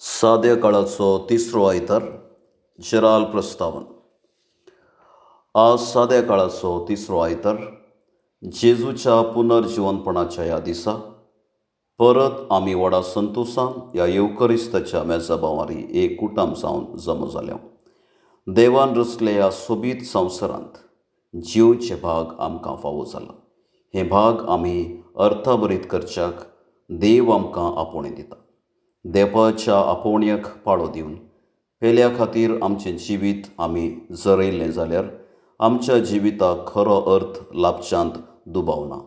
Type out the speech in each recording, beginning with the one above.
साद्या काळाचो तिसरो आयतार, जेराल प्रस्तावन. आज साद्या काळाचो तिसरो आयतार, जेजूच्या पुनर्जिवनपणाच्या ह्या दिसा परत आमी व्हडा संतोसान ह्या येवकरिस्ताच्या मेजा भावारी एक कुटुंब जावन जमा जाल्या. देवान रचले ह्या सोबीत संवसारांत जिवचे भाग आमकां फावो जाला. हे भाग आमी अर्थाभरीत करच्याक देव आमकां आपोवणें दिता. देवाच्या आपोवण्याक पाळो दिवन पेल्या खातीर आमचें जिवीत आमी जरयलें जाल्यार आमच्या जिविताक खरो अर्थ लाभच्यांत दुबाव ना.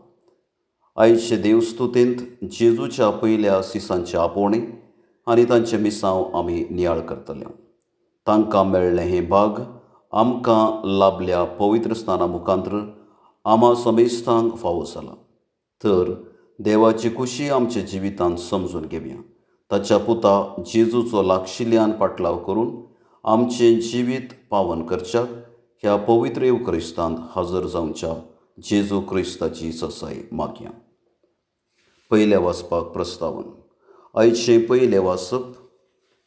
आयचे देवस्तुतेंत जेजूच्या पयल्या सिसांचें आपोवणें आनी तांचें मिसांव आमी नियाळ करतले. तांकां मेळ्ळें हें भाग आमकां लाभल्या पवित्र स्नाना मुखांत्र आमा समेस्तांक फावो जाला. तर देवाची खुशी आमच्या जिवितांत समजून घेवया. ताच्या पुता जेजूचो लागशिल्ल्यान पाटलाव करून आमचें जिवीत पावन करच्याक ह्या पवित्र येवक्रिस्तांत हजर जावच्या जेजू क्रिस्ताची ससाय मागया. पयल्या वाचपाक प्रस्तावन. आयचें पयलें वाचप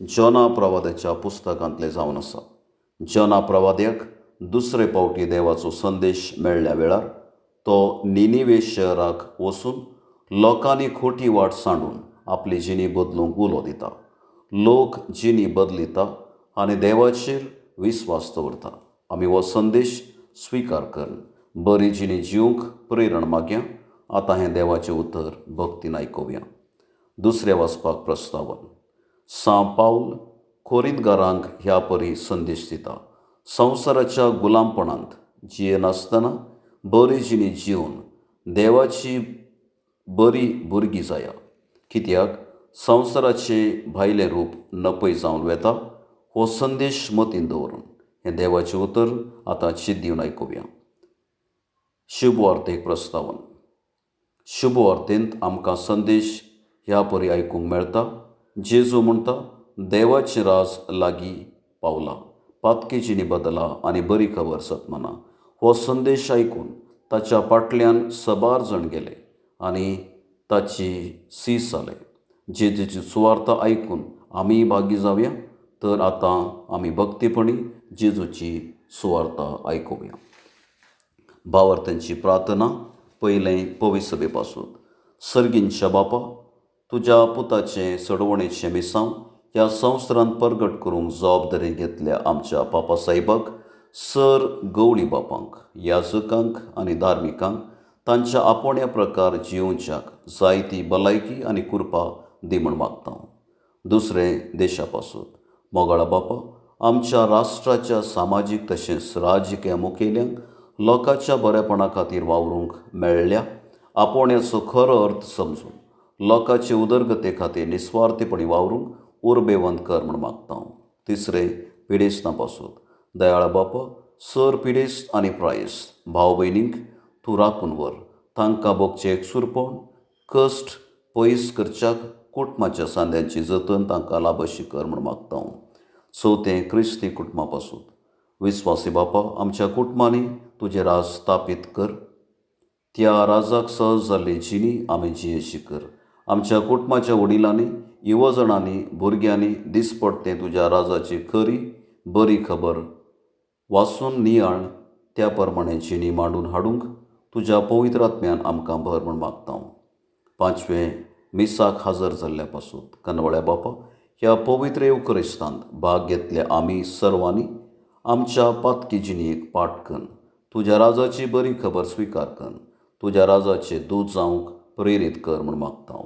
जोना प्रवाद्याच्या पुस्तकांतलें जावन आसा. जोना प्रवाद्याक दुसरे फावटी देवाचो संदेश मेळ्ळ्या वेळार तो निनिवे शहराक वचून लोकांनी खोटी वाट सांडून आपली जिणी बदलूंक उलो दिता. लोक जिणी बदलिता आनी देवाचेर विस्वास दवरता. आमी हो संदेश स्विकार करून बरी जिणी जिवंक प्रेरण मागया. आतां हें देवाचें उतर भक्तीन आयकुया. दुसऱ्या वाचपाक प्रस्तावन. सां पावल कोरिंतगारांक ह्या परी संदेश दिता. संवसाराच्या गुलामपणांत जियेनासतना बरी जिणी जिवन देवाची बरी भुरगीं जाया. कित्याक संवसाराचें भायलें रूप नपय जावन वेता. हो संदेश मतींत दवरून हें देवाचें उतर आतां चिंत दिवन आयकुया. शुभवार्तेक प्रस्तावन. शुभवार्तेंत आमकां संदेश ह्या परी आयकूंक मेळटा. जेजू म्हणटा, देवाचें राज लागीं पावलां, पातकी जिणी बदला आनी बरी खबर सतमना. हो संदेश आयकून ताच्या फाटल्यान सबार जण गेले आनी ताची सीस जाले. जेजूची सुवार्ता आयकून आमीय भागी जावया. तर आतां आमी भक्तीपणी जेजूची सुवार्ता आयकुया. भावार्थ्यांची प्रार्थना. पयलें पवित्र सभे पासून. सर्गींच्या बापा, तुज्या पुताचें सडवणेचें मिसांव ह्या संवसारांत परगट करूंक जबाबदारी घेतल्या आमच्या पापा साहेबाक, सर गवळी बापांक, याजकांक आनी धार्मिकांक तांच्या आपोवण्या प्रकार जियोवच्याक जायती भलायकी आनी कृपा दी म्हूण मागता. दुसरें देशा पासून. मोगाळा बापा, आमच्या राष्ट्राच्या सामाजीक तशेंच राजकीय मुखेल्यांक लोकांच्या बरेपणा खातीर वावरूंक मेळ्ळ्या आपोवण्याचो खरो अर्थ समजून लोकांचे उदरगते खातीर निस्वार्थीपणी वावरूंक उर्बेवंत कर म्हूण मागता. तिसरें पिडेस्तां पासून. दयाळा बापा, सर पिडेस्त आनी प्रायस्त भाव भयणींक तूं राखून व्हर. तांकां भोगचें एकसुरपण कश्ट पयस करच्याक कुटुंबाच्या सांद्यांची जतन तांकां लाभशी कर म्हूण मागता. चवथें क्रिस्ती कुटुंबा पासून. विस्वासी बापा, आमच्या कुटुंबांनी तुजें राज स्थापीत कर. त्या राजाक सहज जाल्ली जिणी आमी जियेशी कर. आमच्या कुटुंबाच्या वडिलांनी, युवजणांनी, भुरग्यांनी दिसपडतें तुज्या राजाची खरी बरी खबर वाचून नियाळ त्या प्रमाणे जिणी मांडून हाडूंक तुज्या पवित्र आत्म्यान आमकां भर म्हूण मागता. पांचवें मिसाक हजर जाल्ल्या पासून. कनवळ्या बापा, ह्या पवित्र येवक्रिस्तांत भाग घेतल्या आमी सर्वांनी आमच्या पातकी जिणेक पाठ करून तुज्या राजाची बरी खबर स्विकार करून तुज्या राजाचे दूत जावंक प्रेरीत कर म्हूण मागता.